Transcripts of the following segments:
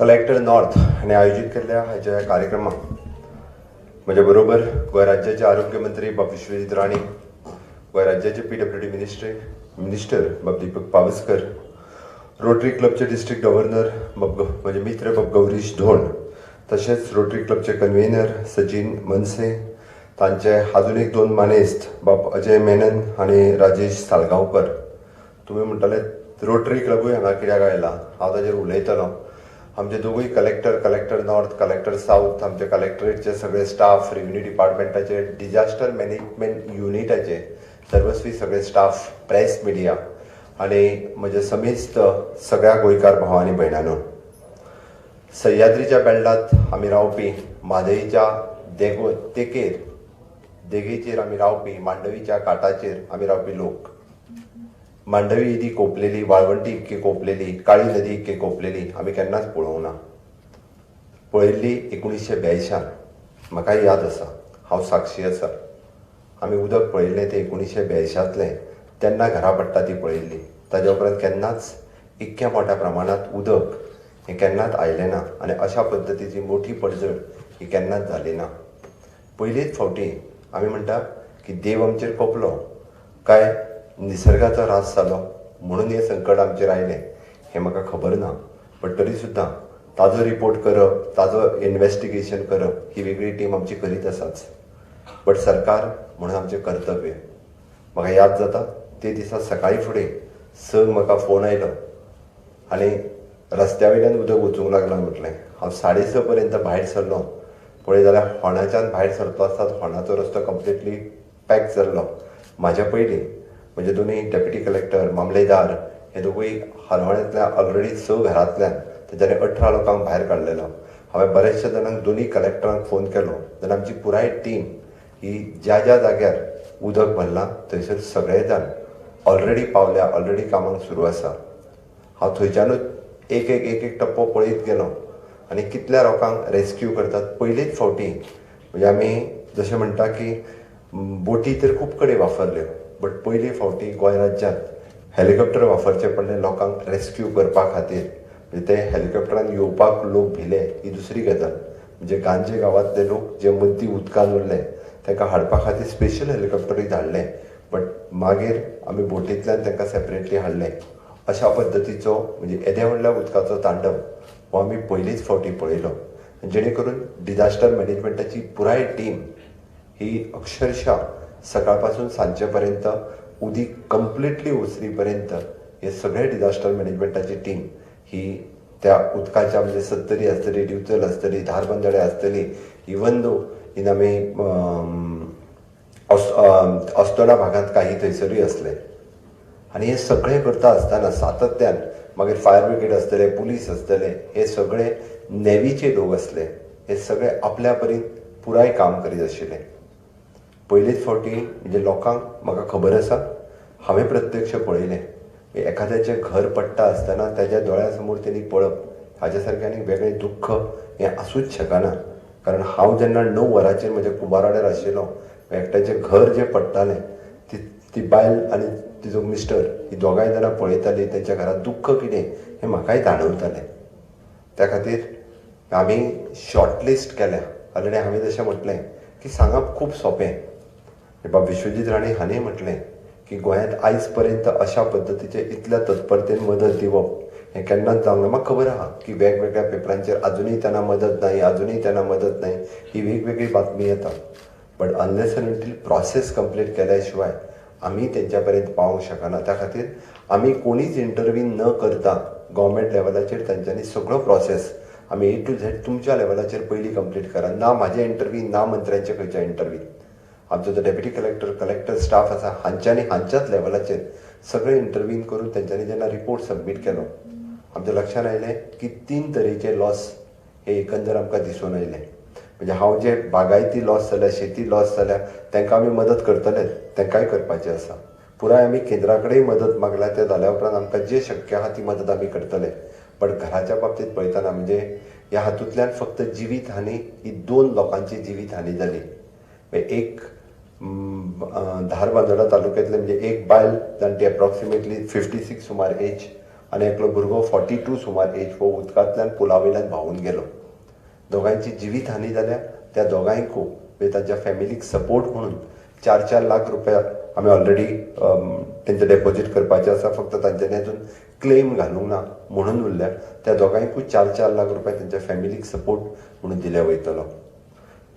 Collector north हांणी आयोजीत केल्ल्या हाच्या ह्या कार्यक्रमाक म्हज्या बरोबर गोंय राज्याचे आरोग्य मंत्री बाब विश्वजीत राणे, गोंय राज्याचे पीडब्ल्यूडी मिनिस्टर बाब दीपक पावसकर, रोटरी क्लबचे डिस्ट्रिक्ट गव्हर्नर बाब म्हजे मित्र बाब गौरीश धोंड, तशेंच रोटरी क्लबचे कन्व्हेनर सचिन मनसे, तांचे अजून एक दोन मानेस्त बाब अजय मेनन आनी राजेश साळगांवकर. तुमी म्हणटले रोटरी क्लबूय हांगा कित्याक आयला, हांव ताजेर उलयतलो. आमचे दोगूय collector, collector north, collector south, आमचे कलेक्टरेटचे सगळे स्टाफ, रेव्हेन्यू डिपार्टमेंटाचे, डिजास्टर मॅनेजमेंट युनिटाचे सर्वस्वी सगळे स्टाफ, प्रेस मिडिया आनी म्हजे समेस्त सगळ्या गोंयकार भाव आनी भयणांनो, सह्याद्रीच्या बेल्टांत आमी रावपी, म्हादईच्या देगो तेकेर देगेचेर आमी रावपी, मांडवीच्या काठाचेर आमी रावपी लोक. मांडवी इदी कोपलेली, वाळवंटी इतकी कोपलेली, काळी नदी इतकी कोपलेली आमी केन्नाच पळोवंक ना. पळयल्ली 1982, म्हाका याद आसा, हांव साक्षी आसा. आमी उदक पळयल्लें तें 1982, तेन्ना घरा पडटा ती पळयल्ली. ताज्या उपरांत केन्नाच इतक्या मोठ्या प्रमाणांत उदक हें केन्नाच आयलें ना आनी अशा पद्दतीची मोठी पडझड ही केन्नाच जाली ना. पयलीच फावटी आमी म्हणटा की देव आमचेर कोपलो काय निसर्गाचो रास जालो म्हणून हें संकट आमचेर आयलें हें म्हाका खबर ना, बट तरी सुद्दां ताजो रिपोर्ट करप, ताजो इन्वेस्टिगेशन करप ही वेगळी टीम आमची करीत आसाच, बट सरकार म्हणून आमचें कर्तव्य. म्हाका याद जाता ते दिसा सकाळी फुडें 6 म्हाका फोन आयलो आनी रस्त्या वयल्यान उदक वचूंक लागलां म्हटलें. हांव 6:30 पर्यंत भायर सरलो, पळय जाल्यार होणाच्यान भायर सरतो आसतात होणाचो रस्तो कंप्लिटली पॅक जाल्लो. म्हाज्या पयलीं म्हणजे दोनूय डेप्युटी कलेक्टर, मामलेदार हे दोगूय हरवळ्यांतल्या ऑलरेडी 6 घरांतल्यान तेज्यानी 18 लोकांक भायर काडलेलो. हांवें बऱ्याचशा जाणांक दोनूय कलेक्टरांक फोन केलो जाल्यार आमची पुराय टीम ही ज्या ज्या जाग्यार उदक भरलां थंयसर सगळे जाण ऑलरेडी पावल्या, ऑलरेडी कामांक सुरू आसा. हांव थंयच्यानूच एक एक एक एक टप्पो पळयत गेलो आनी कितल्या लोकांक रेस्क्यू करतात. पयलीच फावटी म्हणजे आमी जशें म्हणटा की बोटी तर खूब कडेन वापरल्यो, बट पयली फावटी गोंय राज्यांत हेलिकॉप्टर वापरचे पडले लोकांक रेस्क्यू करपा खातीर. म्हणजे ते हेलिकॉप्टरान येवपाक लोक भिले ही दुसरी गजाल. म्हणजे गांजे गांवांतले लोक जे मदीं उदकान उरले तांकां हाडपा खातीर स्पेशल हेलिकॉप्टरूय धाडले, बट मागीर आमी बोटींतल्यान तांकां सेपरेटली हाडले. अशा पद्दतीचो म्हणजे येद्या व्हडल्या उदकाचो तांडव हो आमी पयलीच फावटी पळयलो, जेणे करून डिजास्टर मॅनेजमेंटाची पुराय टीम ही अक्षरशः सकाळपासून सांजचे पर्यंत उदीक कंप्लिटली ओसरी पर्यंत हे सगळे डिजास्टर मॅनेजमेंटाची टीम ही त्या उदकाच्या म्हणजे सत्तरी आसतली, दिवचल आसतली, धारबंदोडे आसतली, इवन दो इन आमी अस्तोडा भागांत काही थंयसरूय आसले. आनी हे सगळें करता आसतना सातत्यान मागीर फायर ब्रिगेड आसतले, पुलीस आसतले, हे सगळे नेवीचे लोक आसले, हे सगळे आपल्या परीन पुराय काम करीत आशिल्ले. पयलीच फावटी म्हणजे लोकांक म्हाका खबर आसा, हांवें प्रत्यक्ष पळयलें एखाद्याचें घर पडटा आसतना ताज्या दोळ्या समोर तेणी पळप हाज्या सारकें आनी वेगळें दुख्ख हें आसूच शकना. कारण हांव जेन्ना 9 वरांचेर म्हज्या कुंभारवाड्यार आशिल्लो, एकट्याचें घर जें पडटालें ती बायल आनी तिजो मिस्टर ही दोगांय जाणां पळयतालीं, तेंच्या घरांत दुख्ख कितें हें म्हाकाय जाणवतालें. त्या खातीर आमी शॉर्ट लिस्ट केल्या. ऑलरेडी हांवें जशें म्हटलें की सांगप खूब सोंपें. बाब विश्वजीत राणे हांणी म्हटलें की गोंयांत आयज पर्यंत अशा पद्दतीचे इतल्या तत्परतेन मदत दिवप हें केन्नाच जावंक ना. म्हाका खबर आहा की वेगवेगळ्या पेपरांचेर अजुनूय त्यांना मदत नाही, अजुनूय त्यांना मदत नाही ही वेगवेगळी बातमी येता, but unless and until process complete केल्या शिवाय आमी तेंच्या पर्यंत पावोंक शकना. त्या खातीर आमी कोणीच इंटरवीन न करता गव्हर्मेंट लेवलाचेर तेंच्यांनी सगळो प्रोसेस आमी ए टू झेड तुमच्या लेवलाचेर पयलीं कंप्लीट करा. ना म्हाजें इंटरवीन, ना मंत्र्यांचे खंयच्या इंटरवीन, आमचो जो डेप्युटी कलेक्टर, कलेक्टर स्टाफ आसा हांच्यांनी हांच्याच लेवलाचेर सगळें इंटरवीन करून तेंच्यांनी जेन्ना रिपोर्ट सबमीट केलो, आमच्या लक्षांत आयलें की 3 तरेचे लॉस हे एकंदर आमकां दिसून आयले. म्हणजे हांव जे बागायती लॉस जाल्या, शेती लॉस जाल्या तांकां आमी मदत करतले, तांकांय करपाचें आसा. पुराय आमी केंद्रा कडेन मदत मागल्या, तें जाल्या उपरांत आमकां जें शक्य आहा ती मदत आमी करतले. बट घराच्या बाबतींत पळयतना म्हणजे ह्या हातूंतल्यान फक्त जिवीत हानी ही 2 लोकांची जिवीत हानी जाली. एक धारबांदोडा तालुक्यांतले म्हणजे एक बायल जाणटी एप्रॉक्सिमेटली 56 सुमार एज, आनी एकलो भुरगो 42 सुमार एज हो उदकांतल्यान पुला वयल्यान व्हांवून गेलो. दोगांयची जिवीत हानी जाल्या. त्या दोगांयकूय म्हणजे तांच्या फॅमिलीक सपोर्ट म्हणून 4-4 लाख रुपया आमी ऑलरेडी तेंचे डेपोजीट करपाचें आसा. फक्त तांच्यांनी अजून क्लेम घालूंक ना म्हणून उरल्या. त्या दोगांयकूय 4-4 लाख रुपया तेंच्या फॅमिलीक सपोर्ट म्हणून दिल्या वयतलो.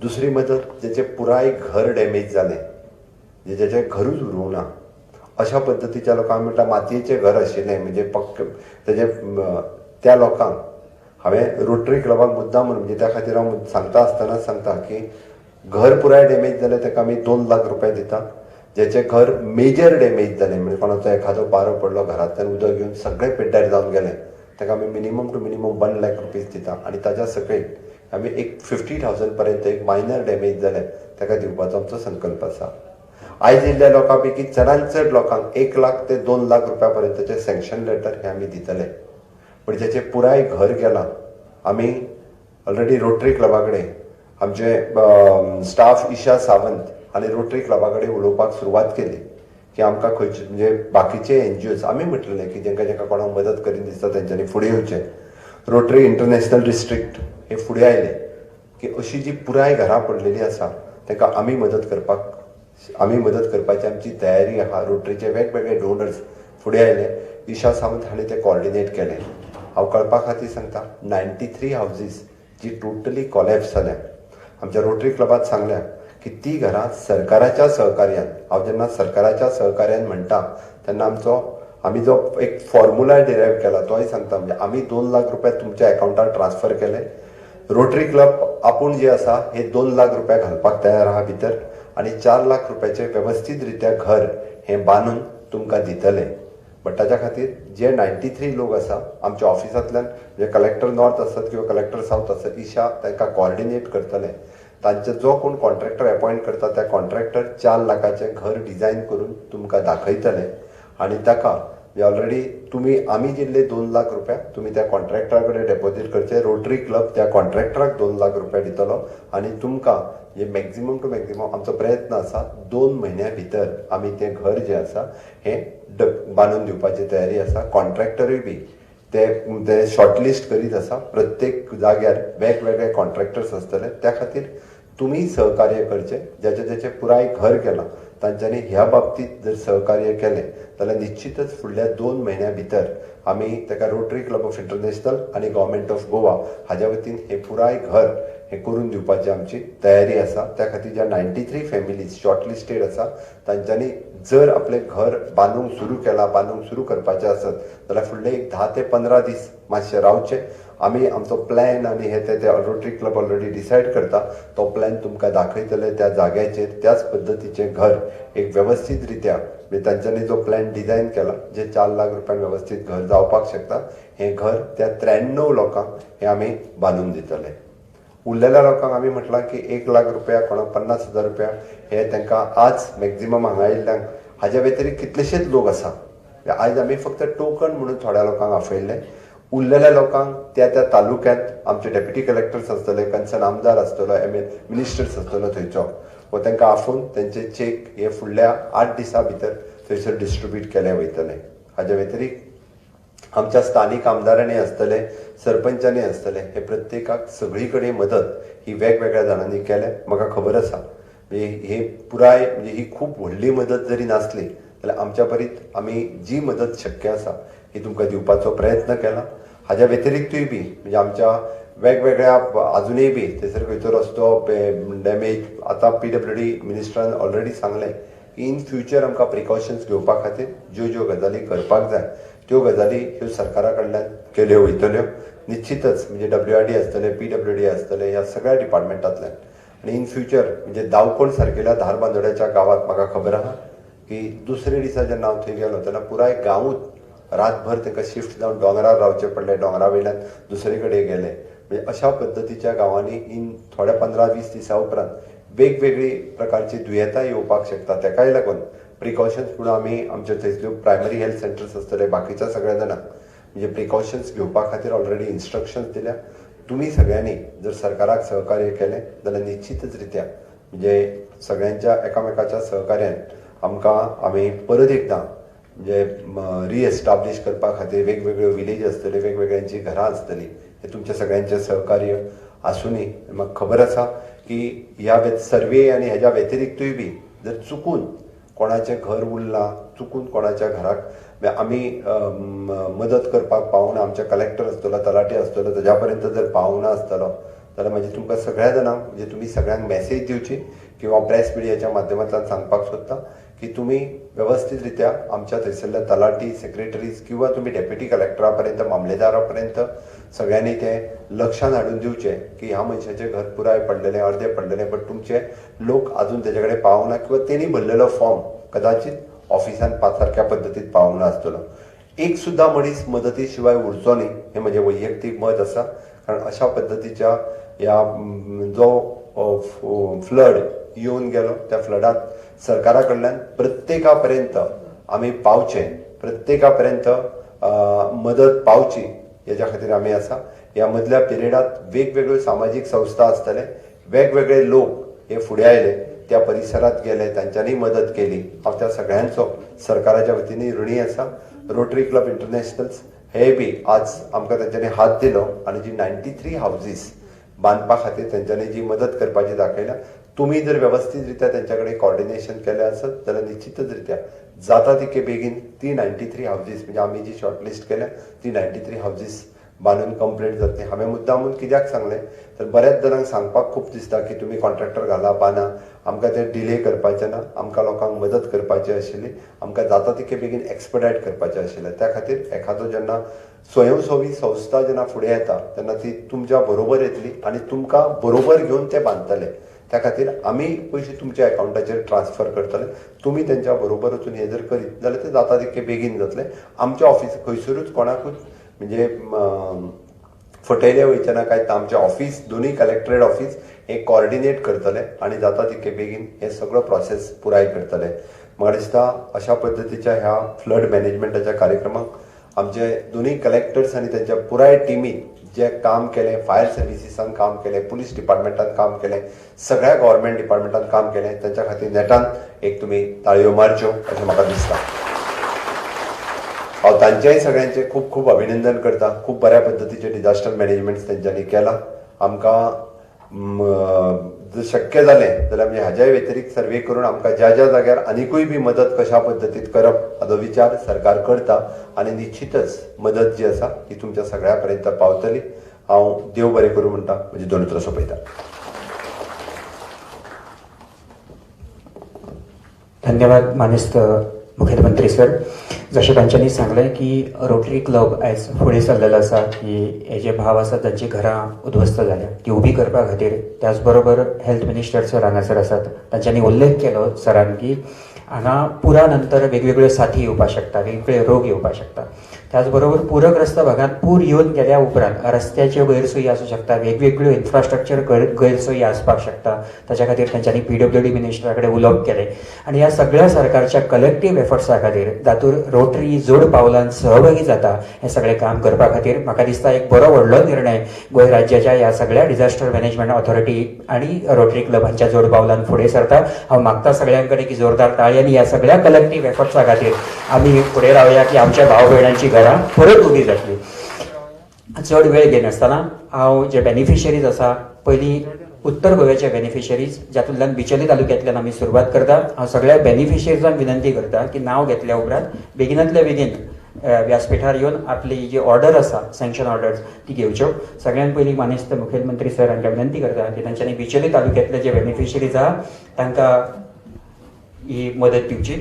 दुसरी मदत, जेचें पुराय घर डॅमेज जालें, जेचें घरूच उरूंक ना अशा पद्दतीच्या लोकांक, म्हटल्यार मातयेचें घर आशिल्लें म्हणजे पक्क तेजें, त्या लोकांक हांवें रोटरी क्लबाक मुद्दाम म्हणून म्हणजे त्या खातीर हांव सांगता आसतनाच सांगता की घर पुराय डॅमेज जालें ताका आमी 2 लाख रुपया दिता. जेचें घर मेजर डॅमेज जालें म्हणजे कोणाचो एखादो पारो पडलो, घरांतल्यान उदक घेवन सगळें पेड्ड्यार जावन गेलें, ताका आमी minimum to minimum 1 lakh rupees दिता. आनी ताज्या सकयल आमी एक 50,000 पर्यंत एक मायनर डॅमेज जालें ताका दिवपाचो आमचो संकल्प आसा. आयज येयल्ल्या लोकां पैकी चडांत चड लोकांक 1 लाख ते 2 लाख रुपया पर्यंतचें सँक्शन लेटर हें आमी दितले. पूण जेचें पुराय घर गेलां, आमी ऑलरेडी रोटरी क्लबा कडेन आमचे स्टाफ ईशा सावंत आनी रोटरी क्लबा कडेन उलोवपाक सुरवात केली की आमकां खंयचे म्हणजे बाकीचे एनजीओज आमी म्हटलेलें की जेंकां जेंकां कोणाक मदत करीन दिसता तेंच्यांनी फुडें येवचें. रोटरी इंटरनॅशनल डिस्ट्रिक्ट हे फुडें आयले की अशी जी पुराय घरां पडलेली आसा तांकां आमी मदत करपाक, आमी मदत करपाची आमची तयारी आहा. रोटरीचे वेगवेगळे डोनर्स फुडें आयले. ईशा सावंत हांणी ते कॉर्डिनेट केलें. हांव कळपा खातीर सांगता, 93 हावजीस जी टोटली कॉलॅप्स जाल्या, आमच्या रोटरी क्लबात सांगल्या की ती घरां सरकाराच्या सहकार्यान, हांव जेन्ना सरकाराच्या सहकार्यान म्हणटा तेन्ना आमचो आमी जो एक फॉर्मुला डिरायव केला तोय सांगता. म्हणजे आमी 2 लाख रुपया तुमच्या एकावंटार ट्रान्सफर केले, रोटरी क्लब आपूण जे आसा हे 2 लाख रुपया घालपाक तयार आहा भितर आनी 4 लाख रुपयाचें वेवस्थीत रित्या घर हें बांदून तुमकां दितले. बट ताच्या खातीर जे 93 लोक आसा आमच्या ऑफिसांतल्यान, म्हणजे कलेक्टर नॉर्थ आसत किंवा कलेक्टर सावथ आसत, ईशा तांकां कॉर्डिनेट करतले. तांचे जो कोण कॉन्ट्रॅक्टर एपॉयंट करता त्या कॉन्ट्रॅक्टर 4 लाखाचें घर डिझायन करून तुमकां दाखयतले आनी ताका ऑलरेडी तुमी आमी दिल्ले 2 लाख रुपया तुमी त्या कॉन्ट्रॅक्टरा कडेन डेपोजीट करचे. रोटरी क्लब त्या कॉन्ट्रॅक्टराक 2 लाख रुपया दितलो आनी तुमकां हे मॅक्झिमम टू मॅक्झिमम आमचो प्रयत्न आसा 2 म्हयन्या भितर आमी तें घर जें आसा हें बांदून दिवपाची तयारी आसा. कॉन्ट्रॅक्टरूय बी ते शॉर्टलिस्ट करीत आसा. प्रत्येक जाग्यार वेगवेगळे कॉन्ट्रॅक्टर्स आसतले. त्या खातीर तुमी सहकार्य करचें. ज्याचे ज्याचें पुराय घर केलां तांच्यांनी ह्या बाबतींत जर सहकार्य केलें जाल्यार निश्चितच फुडल्या 2 म्हयन्या भितर आमी ताका रोटरी क्लब ऑफ इंटरनॅशनल आनी गव्हर्मेंट ऑफ गोवा हाज्या वतीन हें पुराय घर हें करून दिवपाची आमची तयारी आसा. त्या खातीर ज्या 93 फॅमिलीज शॉर्टलिस्टेड आसा तांच्यांनी जर आपलें घर बांदूंक सुरू केलां, बांदूंक सुरू करपाचें आसत जाल्यार फुडले एक 10 ते 15 दीस मातशें रावचें. आमी आमचो प्लॅन आनी हे ते रोटरी क्लब ऑलरेडी डिसायड करता, तो प्लॅन तुमकां दाखयतले. त्या जाग्याचेर त्याच पद्दतीचें घर एक वेवस्थीत रित्या म्हणजे तांच्यांनी जो प्लॅन डिझायन केला जे 4 लाख रुपयान वेवस्थीत घर जावपाक शकता, हें घर त्या 93 लोकांक हें आमी बांदून दितले. उरलेल्या लोकांक आमी म्हटलां की 1 लाख रुपया कोणाक 50,000 रुपया हे तांकां आज मॅक्झिमम हांगा येयल्ल्यांक, हाज्या व्यतिरिक्त कितलेशेच लोक आसा. आयज आमी फक्त टोकन म्हणून थोड्या लोकांक आफयल्लें. उरलेल्या लोकांक त्या त्या तालुक्यांत आमचे डेप्युटी कलेक्टर्स आसतले, कन्सर्न आमदार आसतलो, एम एल मिनिस्टर्स आसतलो थंयचो, वो तांकां आफोवन तेंचे चेक हे फुडल्या 8 दिसां भितर थंयसर डिस्ट्रिब्यूट केले वयतले. हाज्या व्यतिरिक्त आमच्या स्थानीक आमदारांनी आसतले, सरपंचांनी आसतले, हे प्रत्येकाक सगळी कडेन मदत ही वेगवेगळ्या जाणांनी केल्या. म्हाका खबर आसा म्हणजे हे पुराय म्हणजे ही खूब व्हडली मदत जरी नासली जाल्यार आमच्या परीत आमी जी मदत शक्य आसा ही तुमकां दिवपाचो प्रयत्न केला. हाज्या व्यतिरिक्तूय बी म्हणजे आमच्या वेगवेगळ्या आजुनूय बी थंयसर खंयचो रस्तो डॅमेज, आतां पीडब्ल्यूडी मिनिस्टरान ऑलरेडी सांगलें की इन फ्युचर आमकां प्रिकॉशन्स घेवपा खातीर ज्यो ज्यो गजाली करपाक जाय त्यो गजाली ह्यो सरकारा कडल्यान केल्यो वयतल्यो. निश्चितच म्हणजे डब्ल्यूआरडी आसतलें, पीडब्ल्यूडी आसतलें, ह्या सगळ्या डिपार्टमेंटांतल्यान. आनी इन फ्युचर म्हणजे दावकोण सारकेल्या धारबांदोड्याच्या गांवांत म्हाका खबर आहा की दुसरे दिसा जेन्ना हांव थंय गेलो तेन्ना पुराय गांवूच रातभर तांकां शिफ्ट जावन दोंगरार रावचें पडलें, दोंगरा वयल्यान दुसरे कडेन गेले. म्हणजे अशा पद्दतीच्या गांवांनी इन थोड्या 15-20 दिसां उपरांत वेगवेगळी प्रकारची दुयेंतां येवपाक शकता. ताकाय लागून प्रिकॉशन्स म्हणून आमी आमच्या थंयसल्यो प्रायमरी हेल्थ सेंटर्स आसतले, बाकीच्या सगळ्या जाणांक म्हणजे प्रिकॉशन्स घेवपा खातीर ऑलरेडी इन्स्ट्रक्शन्स दिल्या. तुमी सगळ्यांनी जर सरकाराक सहकार्य केलें जाल्यार निश्चितच रित्या म्हणजे सगळ्यांच्या एकामेकाच्या सहकार्यान आमकां आमी परत एकदां म्हणजे रिएस्टाब्लिश करपा खातीर वेगवेगळ्यो विलेज आसतल्यो, वेगवेगळ्यांची घरां आसतलीं, हे तुमच्या सगळ्यांचें सहकार्य आसूनय म्हाका खबर आसा की ह्या सर्वे आनी हेज्या व्यतिरिक्तूय बी जर चुकून कोणाचें घर उरलां, चुकून कोणाच्या घराक आमी मदत करपाक पावना, आमचे कलेक्टर आसतलो, तलाठी आसतलो, ताज्या पर्यंत जर पावना आसतलो जाल्यार मागीर तुमकां सगळ्या जाणांक म्हणजे तुमी सगळ्यांक मॅसेज दिवची किंवा प्रेस मिडियाच्या माध्यमांतल्यान सांगपाक सोदता की तुमी वेवस्थीत रित्या आमच्या थंयसरल्या तलाठी, सेक्रेटरीज किंवा तुमी डेप्युटी कलेक्टरा पर्यंत, मामलेदारा पर्यंत सगळ्यांनी तें लक्षान हाडून दिवचें की ह्या मनशाचें घर पुराय पडलेलें, अर्दें पडलेलें, बट तुमचे लोक आजून तेजे कडेन पावना किंवा तेणी भरलेलो फॉर्म कदाचित ऑफिसान सारक्या पद्दतीन पावना आसतलो. एक सुद्दां मनीस मदती शिवाय उरचो न्ही हें म्हजें वैयक्तीक मत आसा, कारण अशा पद्दतीच्या ह्या जो फ्लड येवन गेलो त्या फ्लडांत सरकारा कडल्यान प्रत्येका पर्यंत आमी पावचें, प्रत्येका पर्यंत मदत पावची हेज्या खातीर आमी आसा. ह्या मदल्या पिरियडांत वेगवेगळ्यो सामाजीक संस्था आसतले, वेगवेगळे लोक हे फुडें आयले, त्या परिसरांत गेले, तांच्यांनी मदत केली. हांव त्या सगळ्यांचो सरकाराच्या वतीन ऋणी आसा. रोटरी क्लब इंटरनॅशनल्स हे बी आज आमकां तांच्यांनी हात दिलो आनी जी 93 हावजीस बांदपा खातीर तेंच्यांनी जी मदत करपाची दाखयल्या. तुमी जर वेवस्थीत रित्या तेंच्या कडेन कॉर्डिनेशन केलें आसत जाल्यार निश्चितच रित्या जाता तितके बेगीन ती 93 हावजीस म्हणजे आमी जी शॉर्ट लिस्ट केल्या ती 93 हावजीस बांदून कंप्लीट जातली. हांवें मुद्दामून कित्याक सांगलें तर बऱ्याच जाणांक सांगपाक खूब दिसता की तुमी कॉन्ट्रॅक्टर घाला बांदा, आमकां तें डिले करपाचें ना, आमकां लोकांक मदत करपाची आशिल्ली, आमकां जाता तितके बेगीन एक्सपडायट करपाचें आशिल्लें. त्या खातीर एखादो जेन्ना स्वयंसेवी संस्था जेन्ना फुडें येता तेन्ना ती तुमच्या बरोबर येतली आनी तुमकां बरोबर घेवन ते बांदतले. त्या खातीर आमी पयशे तुमच्या एकावंटाचेर ट्रान्सफर करतले, तुमी तेंच्या बरोबर वचून हें जर करीत जाल्यार तें जाता तितकें बेगीन जातलें. आमच्या ऑफिस खंयसरूच कोणाकूच म्हणजे फटयले वयचें ना काय, आमचें ऑफिस दोनूय कलेक्टरेट ऑफिस हें कॉर्डिनेट करतले आनी जाता तितके बेगीन हें सगळो प्रोसेस पुराय करतले. म्हाका दिसता अशा पद्दतीच्या ह्या फ्लड मॅनेजमेंटाच्या कार्यक्रमाक आमचे दोनूय कलेक्टर्स आनी तेंच्या पुराय टिमीन जें काम केलें, फायर सर्विसीसान काम केलें, पुलीस डिपार्टमेंटान काम केलें, सगळ्या गव्हर्मेंट डिपार्टमेंटान काम केलें, तेंच्या खातीर नेटान एक तुमी ताळयो मारच्यो अशें म्हाका दिसता. हांव तांचेंय सगळ्यांचें खूब खूब अभिनंदन करता. खूब बऱ्या पद्दतीचें डिजास्टर मॅनेजमेंट तेंच्यांनी केलां. आमकां जर शक्य जालें जाल्यार म्हणजे हाज्याय व्यतिरिक्त सर्वे करून आमकां ज्या ज्या जाग्यार आनिकूय बी मदत कशा पद्दतीन करप हाजो विचार सरकार करता आनी निश्चितच मदत जी आसा ती तुमच्या सगळ्या पर्यंत पावतली. हांव देव बरें करूं म्हणटा, म्हजी दोन उतरां सोंपयता. धन्यवाद मानेस्त मुखेलमंत्री सर. जशें तांच्यांनी सांगलें की रोटरी क्लब आयज फुडें सरलेलो आसा की हे जे भाव आसा तांची घरां उद्ध्वस्त जाल्या ती उबी करपा खातीर, त्याच बरोबर हेल्थ मिनिस्टर सर हांगासर आसात, तांच्यांनी उल्लेख केलो सरान की हांगा पुरा नंतर वेगवेगळ्यो साथी येवपाक शकता, वेगवेगळे रोग येवपाक शकता. त्याच बरोबर पूरग्रस्त भागांत पूर येवन गेल्या उपरांत रस्त्याच्यो गैरसोयी आसूं शकता, वेगवेगळ्यो इन्फ्रास्ट्रक्चर गैरसोयी आसपाक शकता. ताच्या खातीर तांच्यांनी PWD मिनिस्टरा कडेन उलोवप केलें आनी ह्या सगळ्या सरकारच्या कलेक्टीव एफर्ट्सा खातीर जातूंत रोटरी जोड पावलान सहभागी जाता हें सगळें काम करपा खातीर म्हाका दिसता एक बरो व्हडलो निर्णय गोंय राज्याच्या ह्या सगळ्या डिजास्टर मॅनेजमेंट ऑथॉरिटी आनी रोटरी क्लब हांच्या जोड पावलान फुडें सरता. हांव मागता सगळ्यां कडेन की जोरदार ताळयांनी ह्या सगळ्या कलेक्टीव एफर्ट्सा खातीर आमी फुडें रावया की आमच्या भाव भयणांची घरां परत उबी जातली. चड वेळ घेनासतना हांव जे बेनिफिशरीज आसा, पयलीं उत्तर गोव्याचे बेनिफिशरीज जातूंतल्यान बिचोली तालुक्यांतल्यान आमी सुरवात करता. हांव सगळ्या बेनिफिशरीजांक विनंती करता की नांव घेतल्या उपरांत बेगिनांतल्या बेगीन व्यासपिठार येवन आपली जी ऑर्डर आसा सँक्शन ऑर्डर्स ती घेवच्यो. सगळ्यान पयलीं मानेस्त मुखेलमंत्री सर हांकां विनंती करता की तांच्यांनी बिचोली तालुक्यांतले जे बेनिफिशरीज आहा तांकां ही मदत दिवची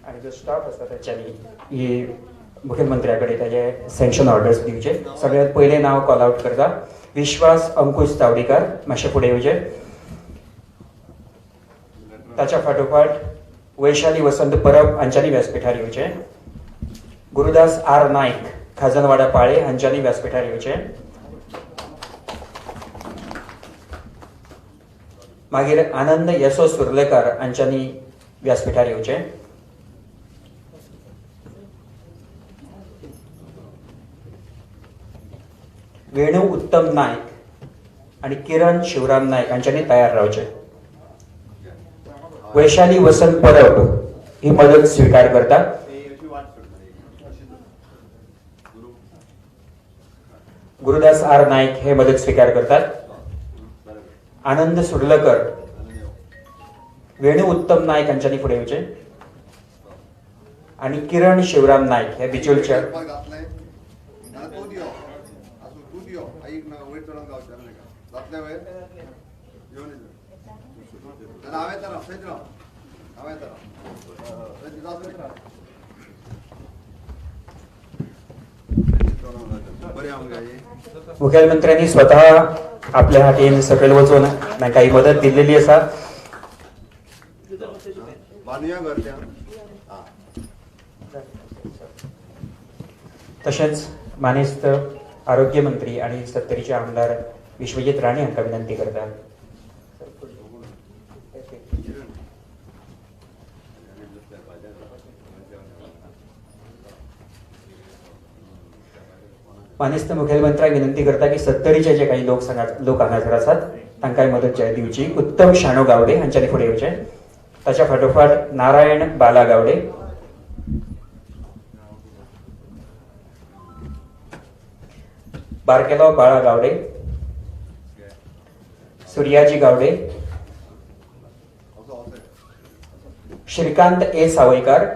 आनी जो स्टाफ आसा तांच्यांनी ही मुखेलमंत्र्या कडेन ताजे सँक्शन ऑर्डर्स दिवचे. सगळ्यांत पयलें नांव कॉल आवट करता विश्वास अंकुश चावडीकार, मातशें फुडें येवचें. ताच्या फाटोफाट वैशाली वसंत परब हांच्यांनी व्यासपिठार येवचें. गुरुदास आर नायक खाजनवाडा पाळे हांच्यांनी व्यासपिठार येवचें. मागीर आनंद येसो सुर्लेकार हांच्यांनी व्यासपिठार येवचें. वेणू उत्तम नायक आनी किरण शिवराम नायक हांच्यांनी तयार रावचें. वैशाली वसंत परब ही मदत स्विकार करता. गुरुदास आर नाईक हे मदत स्वीकार करतात. आनंद सुर्लकर, वेणू उत्तम नायक हांच्यांनी फुडें येवचें आनी किरण शिवराम नायक हे बिचोलच्या. मुखेलमंत्र्यांनी स्वतः आपल्या हातीन सकयल वचून तांकां ही मदत दिल्लेली आसा. तशेंच मानेस्त आरोग्य मंत्री आनी सत्तरीचे आमदार विश्वजीत राणे हांकां विनंती करता. मानेस्त मुखेलमंत्र्यांक विनंती करता की सत्तरीचे जे काही लोक हांगासर आसात तांकांय मदत दिवची. उत्तम शाणू गावडे हांच्यांनी फुडें येवचें. ताच्या फाटोफाट नारायण बाला गावडे, बारकेलो बाळा गावडे, सूर्याजी गावडे, श्रीकांत ए सावयकार,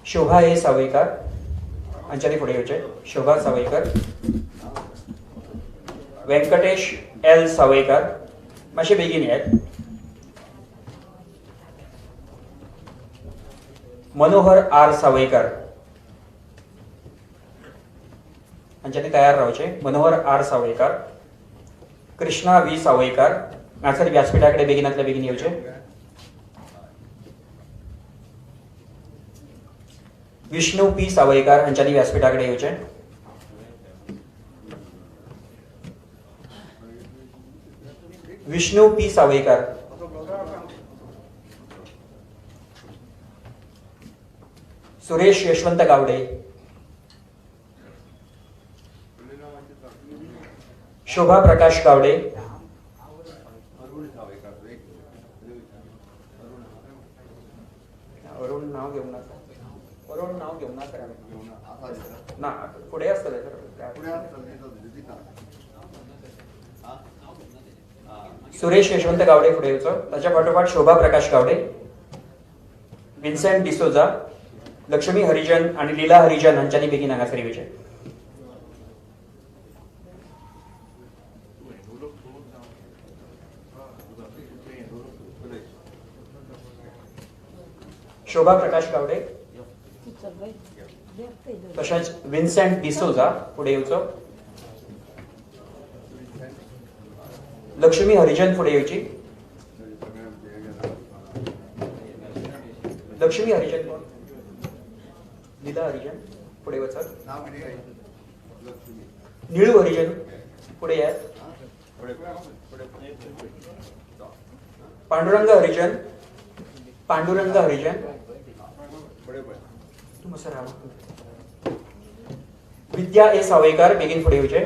शोभा ए सावयकार हांच्यांनी फुडें येवचें. शोभा सावयकर, व्यंकटेश एल सावयकार, मातशे बेगीन येयात. मनोहर आर सावयकार हांच्यांनी तयार रावचें. मनोहर आर सावयकार, कृष्णा व्ही सावयकार हांगासर व्यासपीठा कडेन बेगिनांतल्या बेगीन येवचें. विष्णू पी सावयकार हांच्यांनी व्यासपीठा कडेन येवचें. विष्णू पी सावयकार, सुरेश यशवंत गावडे, शोभा प्रकाश गावडे, अरुण नाव घेवंक ना, अरुण नाव घेवंक ना सर, ना फुडें आसतलें सर. सुरेश यशवंत गावडे फुडें येवचो. ताच्या फाटोफाट शोभा प्रकाश गावडे, विन्सेंट डिसोजा, लक्ष्मी हरिजन आनी लीला हरिजन हांच्यांनी बेगीन हांगासर येवचें. शोभा प्रकाश गावडे तशेंच विन्सेंट डिसोजा फुडें येवचो. लक्ष्मी हरिजन फुडें येवची. लक्ष्मी हरिजन कोण? लीला हरिजन फुडें वचत. निळू हरिजन फुडें येयात. पांडुरंग हरिजन, पांडुरंग हरिजन तूं मातसो राव. विद्या ए सावयकार बेगीन फुडें येवचें.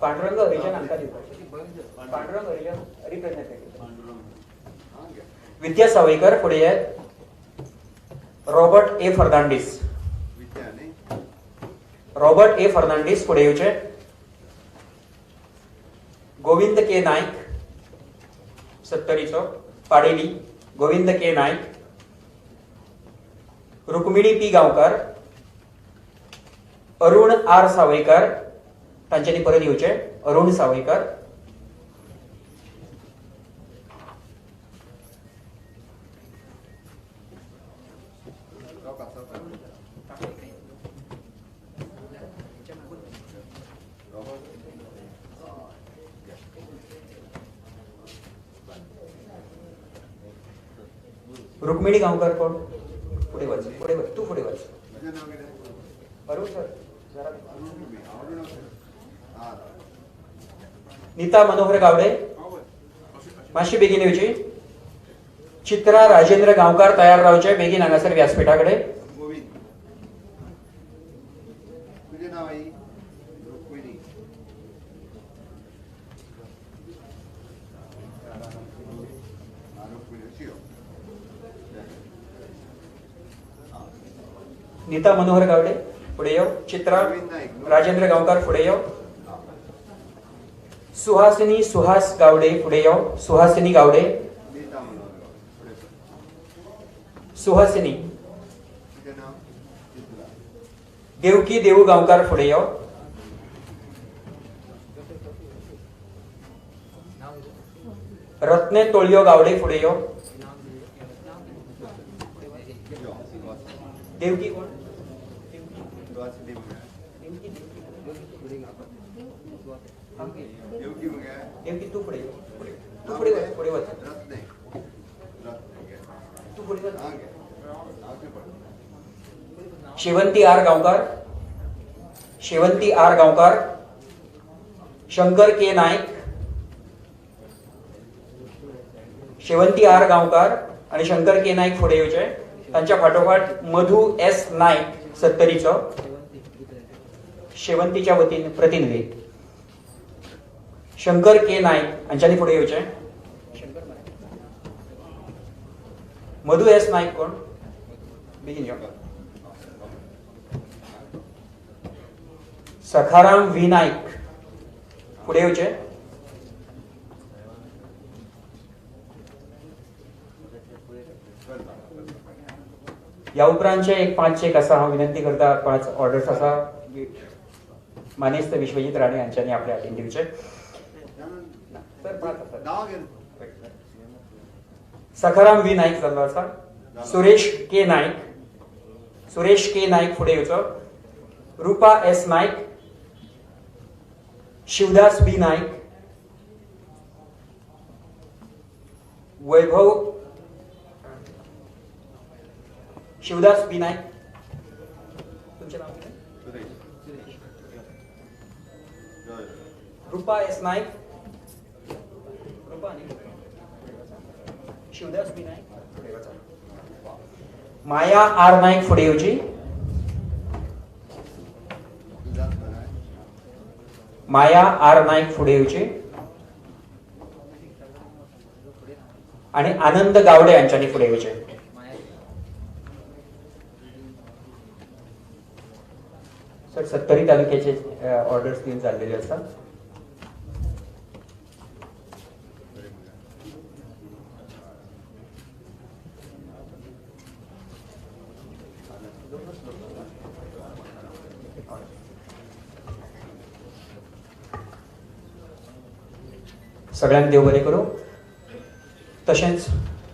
पांडुरंग हरिजन हांकां दिवपाचें. पांडुरंग हरिजन रिप्रेझेंटेटिव्ह. विद्या सावयकर फुडें येयात. Robert A Fernandes, Robert A Fernandes फुडें येवचें. गोविंद के नायक सत्तरीचो, Padeli, Govind K Naik, Rukmini P Gaonkar, Arun R Savaikar तांच्यांनी परत येवचें. अरुण सावयकार, रुक्मिणी गांवकर कोण? फुडें वच, फुडें वच, तूं फुडें वच. अरुण सर जरा. नीता मनोहर गावडे मातशी बेगीन येवची. चित्रा राजेंद्र गांवकार तयार रावचे बेगीन हांगासर व्यासपीठा कडेन. नीता मनोहर गावडे फुडें यो. चित्रा राजेंद्र गांवकार फुडें यो. सुहासिनी सुहास गावडे फुडें यो. सुहासिनी गावडे, सुहासिनी देवकी देऊ गांवकार फुडें यो. रत्ने तोळयो गावडे फुडें यो. देवकी कोण? देवकी तू फुडें यो. तू फुडें वच, फुडें वच, तू फुडें वच. Shevanti R Gaonkar, Shevanti R Gaonkar, Shankar K Naik, Shevanti R Gaonkar आणि शंकर के नाईक फुडें येवचे. तांच्या फाटोफाट मधू एस नाईक सत्तरीचो, शेवंतीच्या वतीन प्रतिनिधी शंकर के नाईक हांच्यांनी फुडें येवचे. मधू एस नाईक कोण? बेगीन यो. सखाराम व्ही नाईक फुडें येवचे. ह्या उपरांतचे एक 5 चेक आसा. हांव विनंती करता, 5 ऑर्डर्स आसा मानेस्त विश्वजीत राणे हांच्यांनी आपल्या हातीन दिवचे. सर 5 आसा. सखाराम व्ही नाईक जाल्लो आसा. सुरेश के नाईक, सुरेश के नाईक फुडें येवचो. Rupa S Naik, Shivdas B Naik, Vaibhav Shivdas B Naik, तुमचें नाव कितें? रुपा एस नाईक, रुपा न्ही, शिवदास बी नाईक फुडें वचा. माया आर नाईक फुडें येवची. माया आर नाईक फुडें येवची आणि आनंद गावडे हांच्यांनी फुडें येवचे. सर सत्तरी तालुक्याचे ऑर्डर्स दिवन जाल्लेले आसा. सगळ्यांक देव बरें करूं. तशेंच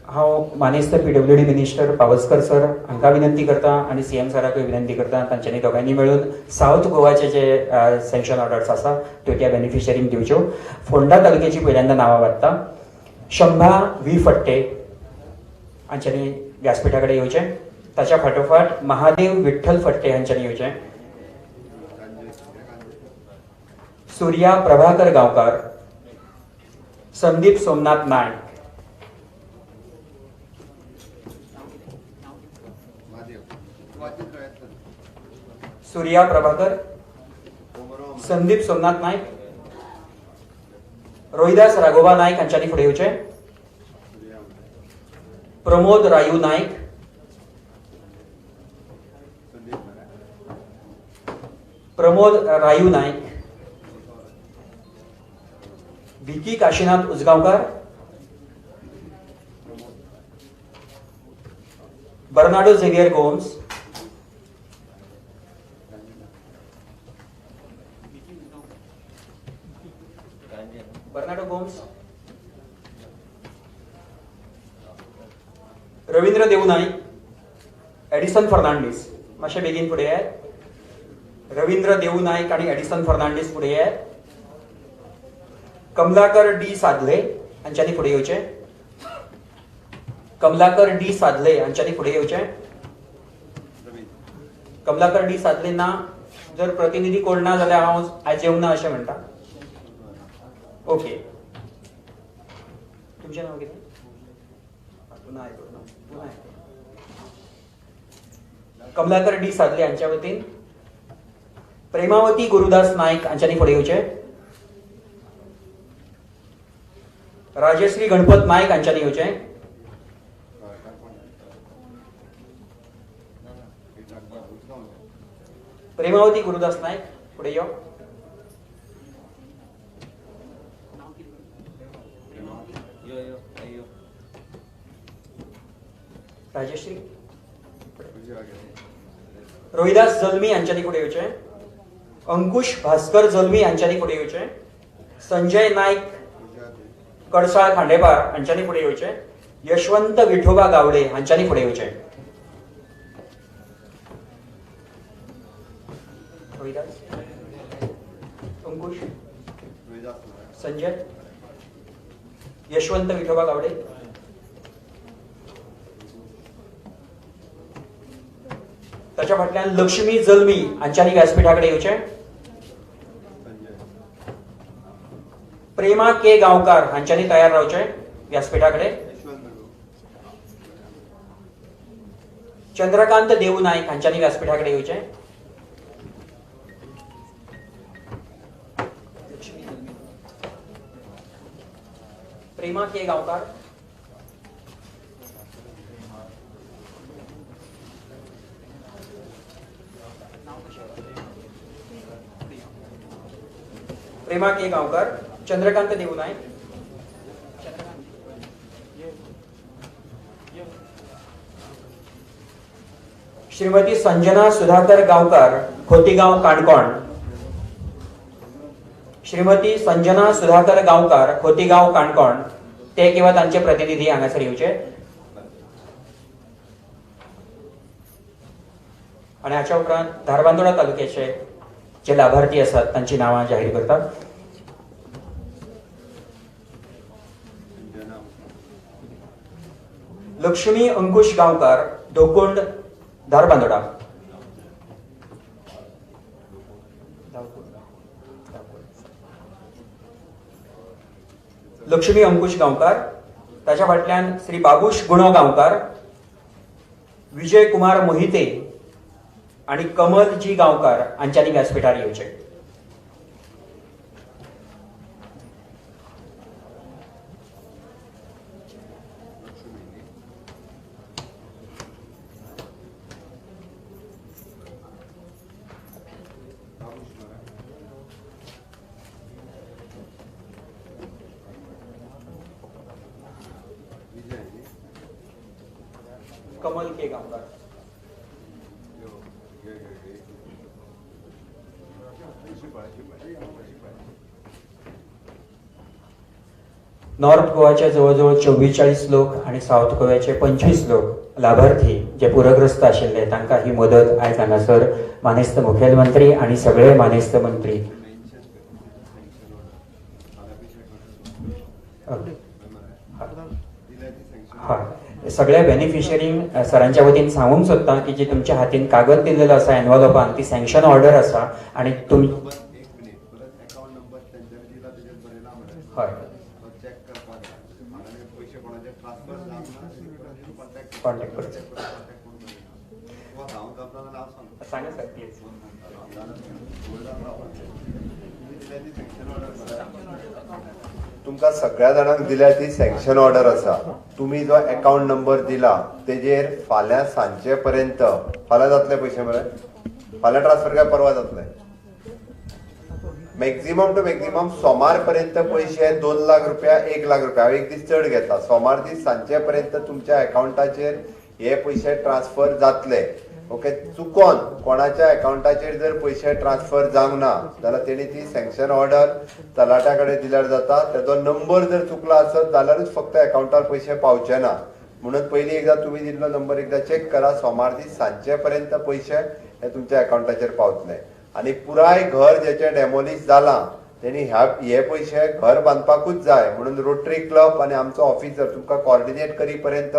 हांव मानेस्त पीडब्ल्यूडी मिनिस्टर पावसकर सर हांकां विनंती करता आनी सीएम सराकूय विनंती करता, तांच्यांनी दोगांयनी मेळून सावथ गोवाचे जे सँक्शन ऑर्डर्स आसा त्यो त्या बेनिफिशरींक दिवच्यो. फोंडा तालुक्याची पहिल्यांदा नांवां वाचता. शंभा व्ही फट्टे हांच्यांनी व्यासपिठा कडेन येवचें. ताच्या फाटोफाट महादेव विठ्ठल फट्टे हांच्यांनी येवचें. सूर्या प्रभाकर गांवकार, संदीप सोमनाथ नायक, सूर्या प्रभाकर, संदीप सोमनाथ नायक, रोहिदास राघोबा नायक हांच्यांनी फुडें येवचें. Pramod Rayu Naik, Pramod Rayu Naik, Vicky Kashinath Ujgaonkar, Bernardo Xavier Gomes, Bernardo Gomes, Ravindra Devu Naik, Edison Fernandes. मातशे बेगीन फुडें येयात. रवींद्र देऊ नाईक आणि एडिसन फर्नांडीस फुडें येयात. कमलाकर डी साधले हांच्यांनी फुडें येवचें. कमलाकर डी साधले हांच्यांनी फुडें येवचें. कमलाकर डी साधले ना, जर प्रतिनिधी कोण ना जाल्यार हांव आयज येवना अशें म्हणटा. ओके, तुमचें नांव कितें? पुन्हा पुन्हा. कमलाकर डी साधले हांच्या वतीन प्रेमावती गुरुदास नाईक हांच्यांनी फुडें येवचें. राजश्री गणपत नाईक हांच्यांनी येवचें. प्रेमावती गुरुदास नायक फुडें यो. राजश्री. रोहिदास जल्मी हांच्यांनी फुडें येवचें. अंकुश भास्कर जल्मी हांच्यांनी फुडें येवचें. संजय नायक कडसाळ खांडेपार हांच्यांनी फुडें येवचें. यशवंत विठोबा गावडे हांच्यांनी फुडें येवचें. रोहिदास, अंकुश, संजय, यशवंत विठोबा गावडे. ताच्या फाटल्यान लक्ष्मी जल्मी हांच्यांनी व्यासपीठा कडेन येवचें. प्रेमा के गांवकार हांच्यांनी तयार रावचें व्यासपीठा कडेन. चंद्रकांत देऊ नायक हांच्यांनी व्यासपीठा कडेन येवचें. प्रेमा के गांवकार. प्रेमा के गांवकर, चंद्रकांत देऊ नायक. श्रीमती संजना सुधाकर गांवकार, खोतीगांव काणकोण. श्रीमती संजना सुधाकर गांवकार, खोतीगांव काणकोण, ते किंवा तांचे प्रतिनिधी हांगासर येवचे. आनी हाच्या उपरांत धारबांदोडा तालुक्याचे जे लाभार्थी आसात तांची नांवां जाहीर करतात. लक्ष्मी अंकुश गांवकार, धोकुंड, धारबांदोडा. लक्ष्मी अंकुश गांवकार, ताच्या फाटल्यान श्री बाबूश गुणो गांवकार, विजय कुमार मोहिते आणि कमल जी गांवकार हांच्यांनी व्यासपीठार येवचें. कमल के गांवकार. नॉर्थ गोवाचे जवळजवळ 44 लोक आणि सावथ गोव्याचे 25 लोक लाभार्थी जे पूरग्रस्त आशिल्ले तांकां ही मदत आयज हांगासर मानेस्त मुखेलमंत्री आणि सगळे मानेस्त मंत्री हय सगळ्या बेनिफिशरींक सरांच्या वतीन सांगूंक सोदता की जी तुमच्या हातीन कागद दिल्लेलो आसा एनवलपान ती सँक्शन ऑर्डर आसा आणि तुमी हय कॉन्टॅक्ट करचो. सांगा सर प्लीज. तुमकां सगळ्या जाणांक दिल्या ती सँक्शन ऑर्डर आसा. तुमी जो अकाउंट नंबर दिला तेजेर फाल्यां सांजचे पर्यंत, फाल्यां जातले पयशे मरे, फाल्यां ट्रान्सफर काय परवा जातले, मॅक्झिमम टू मॅक्झिमम सोमार पर्यंत पयशे 2 लाख रुपया 1 लाख रुपया, हांव एक दीस चड घेता, सोमार दीस सांजचे पर्यंत तुमच्या अकाउंटाचेर हे पयशे ट्रान्सफर जातले. ओके, चुकोन कोणाच्या अकाउंटाचेर जर पयशे ट्रान्सफर जावंक ना जाल्यार तेणी ती सँक्शन ऑर्डर तलाट्या कडेन दिल्यार जाता. तेजो नंबर जर चुकला आसत जाल्यारूच फक्त अकाउंटार पयशे पावचे ना. म्हणून पयलीं एकदां तुमी दिल्लो नंबर एकदां चॅक करा. सोमार दीस सांजचे पर्यंत पयशे हे तुमच्या अकाउंटाचेर पावतले. आनी पुराय घर जेचें डेमोलिश जालां तेणी हे पयशे घर बांदपाकूच जाय म्हणून रोटरी क्लब आनी आमचो ऑफिसर तुमकां कॉर्डिनेट करी पर्यंत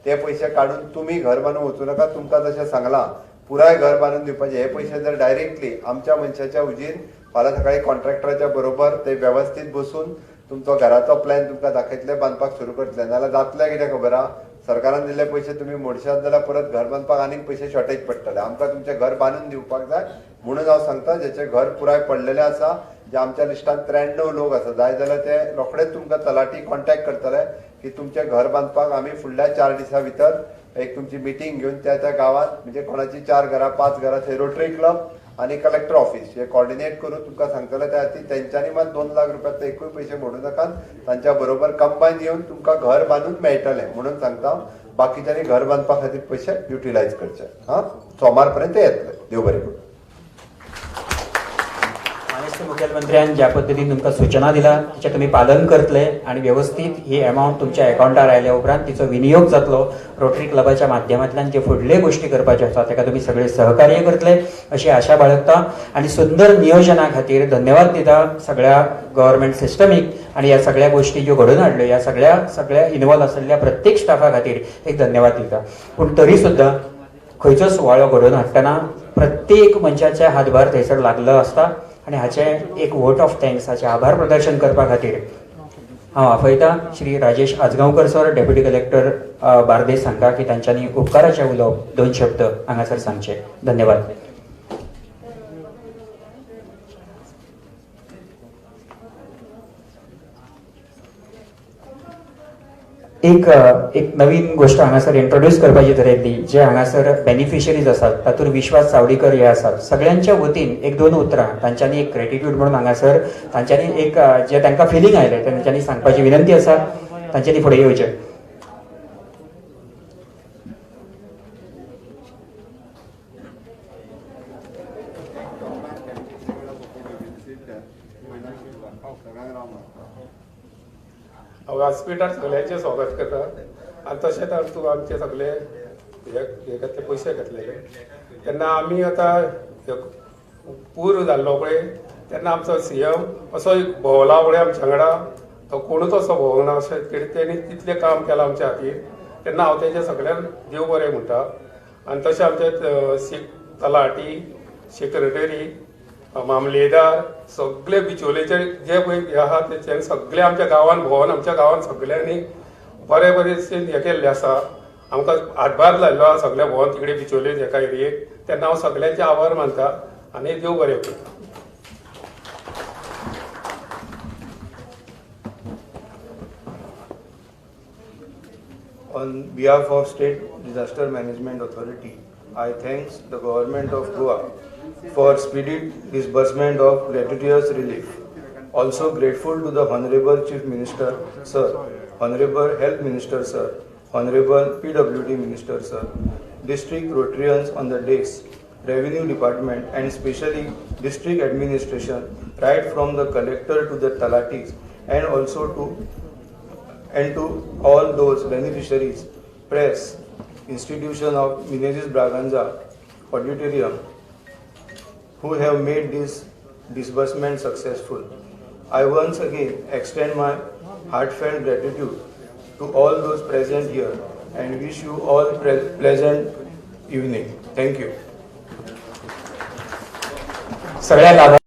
ते पयशे काडून तुमी घर बांदून वचूं नाका. तुमकां जशें सांगलां पुराय घर बांदून दिवपाचें. हे पयशे जर डायरेक्टली आमच्या मनशाच्या हुजीर फाल्यां सकाळीं कॉन्ट्रॅक्टराच्या बरोबर ते वेवस्थीत बसून तुमचो घराचो प्लॅन तुमकां दाखयतले, बांदपाक सुरू करतले. नाजाल्यार जातलें कितें खबर आहा, सरकारान दिल्ले पयशे तुमी मोडशात जाल्यार परत घर बांदपाक आनीक पयशे शॉर्टेज पडटले. आमकां तुमचें घर बांदून दिवपाक जाय म्हणून हांव सांगता, जेचें घर पुराय पडलेलें आसा, जे आमच्या लिस्टान 93 लोक आसा, जाय जाल्यार ते रोखडेच तुमकां तलाठी कॉन्टॅक्ट करतले की तुमचें घर बांदपाक आमी फुडल्या 4 दिसां भितर एक तुमची मिटींग घेवन त्या त्या गांवांत म्हणजे कोणाची 4 घरां 5 घरां थंय रोटरी क्लब आनी कलेक्टर ऑफिस हे कॉर्डिनेट करून तुमकां सांगतले. त्या खातीर तेंच्यांनी मात 2 लाख रुपया एकूय पयशे मोडू नाकात, तांच्या बरोबर कंबायन येवन तुमकां घर बांदून मेळटलें म्हणून सांगता. बाकीच्यांनी घर बांदपा खातीर पयशे युटिलायज करचे. हां, सोमार पर्यंत येतले. देव बरें करूं. माननीय मुख्यमंत्र्यान ज्या पद्दतीन तुमकां सूचना दिला तिचें तुमी पालन करतले आनी वेवस्थीत ही एमावंट तुमच्या अकावंटार आयल्या उपरांत तिचो विनियोग जातलो. रोटरी क्लबाच्या माध्यमांतल्यान जे फुडले गोश्टी करपाच्यो आसा ताका तुमी सगळे सहकार्य करतले अशी आशा बाळगता आनी सुंदर नियोजना खातीर धन्यवाद दिता सगळ्या गव्हर्मेंट सिस्टमीक आनी ह्या सगळ्या गोश्टी ज्यो घडोवन हाडल्यो ह्या सगळ्या इनवॉल्व आशिल्ल्या प्रत्येक स्टाफा खातीर एक धन्यवाद दिता. पूण तरी सुद्दां खंयचो सुवाळो घडोवन हाडटना प्रत्येक मनशाच्या हातभार थंयसर लागलो आसता आनी हाचें एक वोट ऑफ thanks, हाचें आभार प्रदर्शन करपा खातीर हांव आपयतां Shri Rajesh Ajgaonkar sir, deputy collector Bardez हांकां की तांच्यांनी उपकाराचें उलोवप 2 शब्द हांगासर सांगचे. धन्यवाद. एक नवीन गोष्ट हांगासर इंट्रोड्यूस करपाची थरयल्ली, जे हांगासर बेनिफिशरीज आसात तातूंत विश्वास चावडीकर हे आसात. सगळ्यांच्या वतीन 1-2 उतरां तांच्यांनी एक ग्रेटिट्यूड म्हणून हांगासर तांच्यांनी एक जे तांकां फिलींग आयलें ते तांच्यांनी सांगपाची विनंती आसा. तांच्यांनी फुडें येवचें. व्यासपीठार सगळ्यांचें स्वागत करता आनी तशेंच तूं आमचे सगळे हे घेतले पयशे घेतलेले तेन्ना आमी आतां पूर जाल्लो पळय तेन्ना आमचो सीएम असो एक भोंवला पळय आमच्या वांगडा, तो कोणूच असो भोंवना ना अशें कितें तेणी तितलें काम केलां आमच्या खातीर. तेन्ना हांव तेजें सगळ्यांक देव बरें म्हणटा. आनी तशें आमचे तलाटी, सेक्रेटरी, मामलेदार सगळे बिचोलेचे जे पळय हे आहा तेच्यानी सगळे आमच्या गांवान भोंवन आमच्या गांवान सगळ्यांनी बरे बरे हे केल्ले आसा, आमकां हातभार लायल्लो आसा सगळे भोंवन तिकडे बिचोले एका एरियेक. तेन्ना हांव सगळ्यांचे आभार मानता आनी देव बरें करता. On behalf of State Disaster Management Authority, I thanks the Government of Goa for speedy disbursement of gratuitous relief. Also grateful to the Honorable Chief Minister, Sir, Honorable Health Minister, Sir, Honorable PWD Minister, Sir, District Rotarians on the dais, Revenue Department and especially District Administration, right from the Collector to the Talatis, and also to all those beneficiaries, press, institution of Menezes Braganza Auditorium, who have made this disbursement successful. I once again extend my heartfelt gratitude to all those present here and wish you all pleasant evening. Thank you. सगळ्या लाभार्थी